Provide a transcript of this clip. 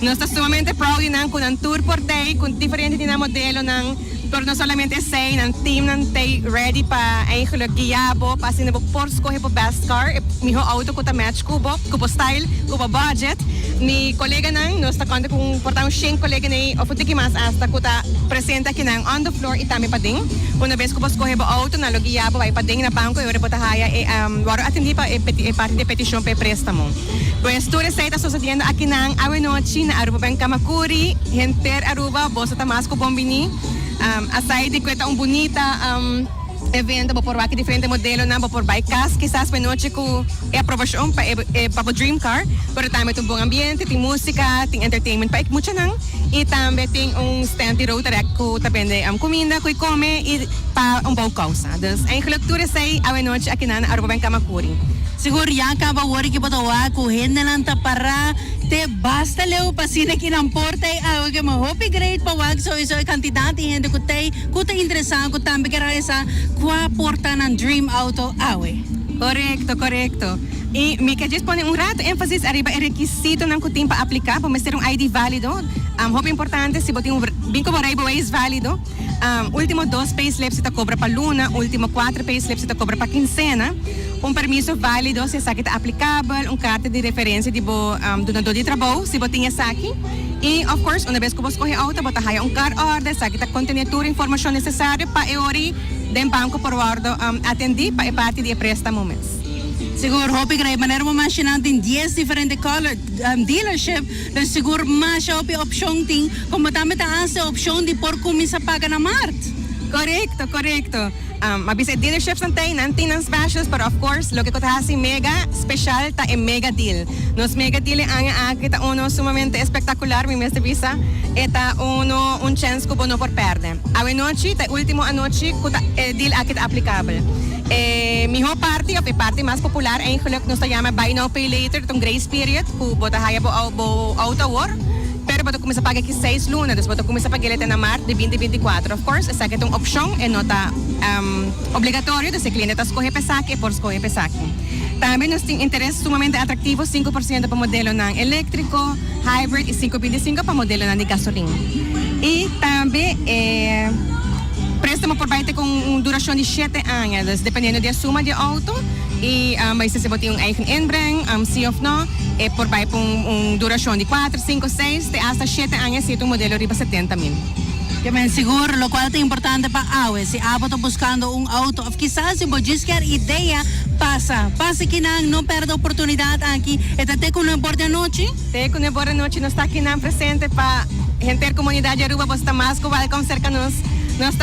Nos ta sumamente proud di nan, cu nan tur por tey, cu diferente di nan modelonan, pero no solamente esey, nan team nan tey ready pa eigenlijk guia bo, pa asina bo por scoge bo best car, e miho auto cu ta match cu bo style, cu bo budget. Mi coleganan, nos ta conta cu un por ta un 100 coleganan of un tiki mas hasta cu ta presente akinan on the floor y tambe paden. Una bes cu bo scoge bo auto, nan lo guia bo bay paden na banco y ora bo ta haya e worde atendi pa e parti di peticion pa e prestamo. Pues tur esey ta sucediendo akinan awe nochi na Aruba Bank Camacuri. Henter Aruba, boso ta mas cu bon bini. Asai di cu ta un bunita evento, bo por wak diferente modelonan, bo por bay cas kisas pa e nochi cu e aprobacion pa e pa bo dream car, pero tambe ta un bon ambiente, tin musica, tin entertainment pa e muchanan y tambe tin un stand di Rotaract cu ta bende cuminda cu e come y pa un bon causa. Dus eigenlijk tur esey awe nochi akinan na Aruba Bank Camacuri. Sigur ya caba awor ki bo ta wak cu hendenan ta para te basta leu pa asina ki nan por ta e awe ke ma hopi great pa wak sowiso e cantidad di hende cu t'ey cu ta interesa cu tambe kier haya sa cua por ta nan dream auto awe. Corecto, corecto. Y mi ke djis pone un rato enfasis ariba e requisitonan cu tin pa aplica. Bo mester un ID valido. Hopi importante si bo tin un bin cu bo rijbewijs valido. Ultimo dos payslips si ta cobra pa luna, ultimo cuatro payslips si ta cobra pa quincena. Un permiso valido si esaki ta aplicabel, un carta di referencia di bo dunador di trabou si bo tin esaki. Y of course, una bes cu bo scoge auto bo ta haya un car order, esaki ta contene tur informacion necesario pa e ora den banco por wordo atendi pa e parti di e prestamo mes. Sigur hopi grei manera bo mencioná tin 10 diferente color dealership, dus sigur masha hopi opcion tin, como tambe ta haci opcion di por cuminsa paga na maart. Corecto, corecto. Ma bisa e dealerships nan tin, nan tin nan specials, pero of course loke cu ta haci Mega special ta e Mega Deal. Nos Mega Deal e aña aki ta uno sumamente espectacular, mi mester bisa. E ta uno un chance cu bo no por perde. Awe nochi ta e ultimo anochi cu ta e deal aki ta aplicabel. E miho parti of e parti mas popular eigenlijk nos ta yama buy now pay later, ta un grace period cu bo ta haya bo bo auto awor, pero bo ta cuminsa paga aki 6 luna, dus bo ta cuminsa paga te na maart di 2024. Of course, esaki ta un opcion, e no ta obligatorio, dus e cliente ta scoge pa esaki, e por scoge pa esaki. Tambe nos tin interes sumamente atractivo, 5% pa modelonan electrico, hybrid y 5,25 pa modelonan di gasolin. Y tambe e prestamo por bay te cu un duracion di 7 aña, dus dependiendo di e suma di auto y si bo tin un eigen inbreng, si of no, e por bay pa un duracion di 4, 5, 6 te hasta 7 aña si ta un modelo riba 70 mil. Kiermen sigur, locual ta importante pa awe. Si abo ta buscando un auto, of kisas si bo djis kier idea, pasa. Pasa akinan, no perde oportunidad aki. E ta te cu 9 or di anochi? Te cu 9 or di anochi nos ta akinan presente pa henter comunidad di Aruba. Bo ta mas cu welcome cerca nos. Nos ta